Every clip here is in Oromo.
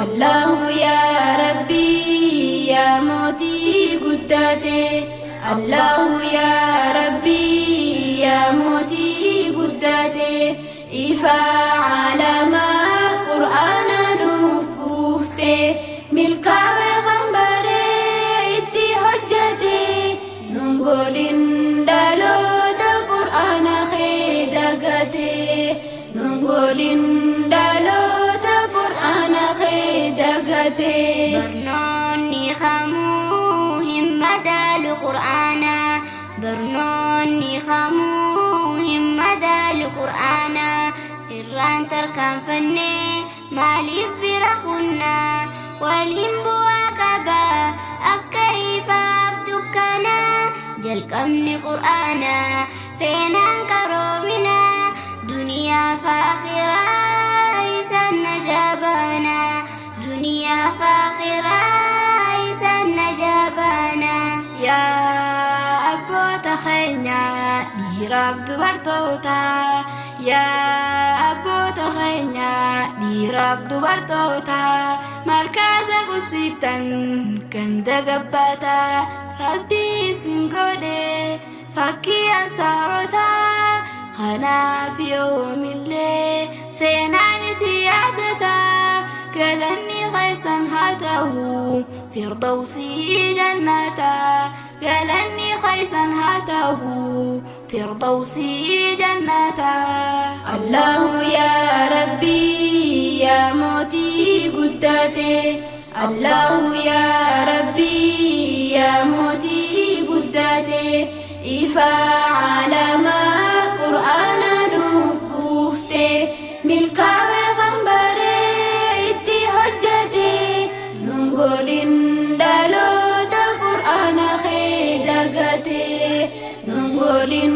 Allahu yaa Rabbii yaa mootii guddaate. Allahu yaa Rabbii yaa mootii guddaate. Ifa caalamaa Qur'aana nuuf buufte. Milkaa'ee kan baree itti hojjete. Nun godhin dhaloota Qur'aana kee dagate. Nun godhin dhaloota Qur'aana kee dagate. Barnoonni kamuu hin madaalu Qur'aana. Barnoonni kamuu hin madaalu Qur'aana. Irraan tarkaanfannee maaliif bira kunnaa? Waliin bu'aa qaba akka ifaaf dukkana. Jalqabni Qur'aana feenaan qaroomina. Duniyaa fi akhiraa isaan najaabana. Duniyaa fi akhiraa isaan najaabana. Yaa abboota keenya dhiiraaf dubartoota. Yaa abboota keenya dhiiraaf dubartoota. Markaasa qubsiiftan ganda gabbata. Rabbi isin godhe fakkii ansaarota. Kanaaf yoomillee seenaan isin yaadata. Galanni keessan haa ta'u firdawsii jannata. Galanni keessan haa ta'u firdawsii jannata. Allahu yaa Rabbii yaa mootii guddaate. Allahu yaa Rabbii yaa mootii guddaate. Ifa caalamaa Qur'aana nuuf buufte. Milkaa'ee kan baree itti hojjete. Nun godhin dhaloota Qur'aana kee dagate. Nun godhin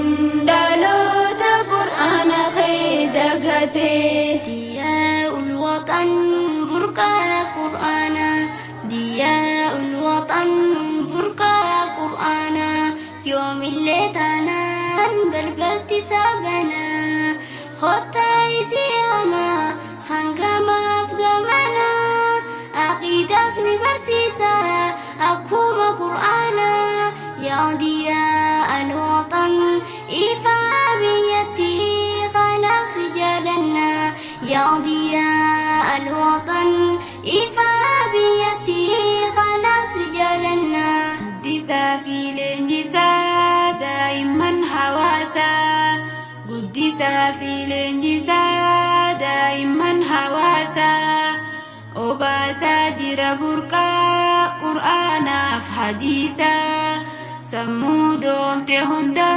dhaloota Qur'aana kee dagate. ضياء الوطن برقى قرآنا. ضياء الوطن برقى قرآنا. يوم اللي تانان بلبلتي سابنا. خطا يسيما خنقما فقمنا. عقيدة برسيسا أكوما قرآنا. يا ضياء الوطن إفا بيتي خلاص جالنا. يا ضياء الوطن إفا بيتي خلاص جالنا. Guddisaa fi leenjisaa daa'imman hawaasaa. Guddisaa fi leenjisaa daa'imman hawaasaa. Obaasaa jira burqaa Qur'aanaaf hadiisaa. Sammuu doomte hunda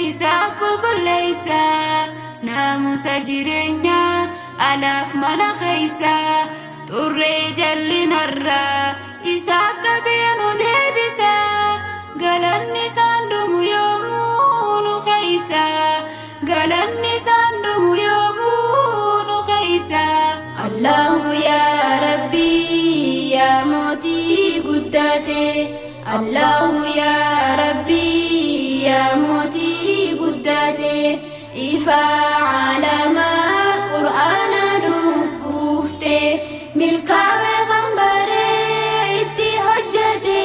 isaa qulqulleessaa. Naamusa jireenyaa alaaf mana keeysaa. Xurree jallinarraa isaa qabeenu deebisaa. Galanni isaan dhumu yoomuu nu keeysaa. Galanni isaan dhumu yoomuu nu keeysaa. Allahu yaa Rabbii yaa mootii guddaate. Allahu yaa Rabbii yaa mootii guddaate. Ifa caalamaa Qur'aana nuuf buufte. Milkaa'ee kan baree itti hojjete.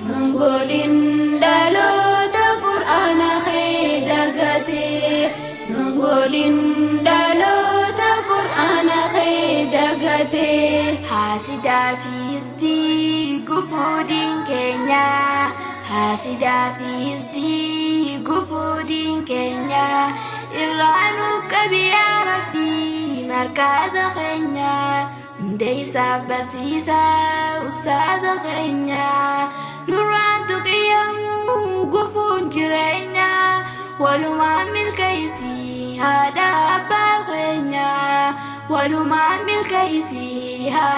Nun godhin dhaloota Qur'aana kee dagate. Nun godhin dhaloota Qur'aana kee dagate. Haasidaa fi hisdii gufuu diin keenya. Haasidaa fi hisdii gufuu diin keenya. Irraa nuuf qabi yaa Rabbii markaasa keenya. Hundeessaaf barsiisaa ustaaza keenya. Nurraan tuqiyamuu gufuun jireenya. Walumaan milkeessi haadha abbaa keenya. Walumaan milkeessi haadha.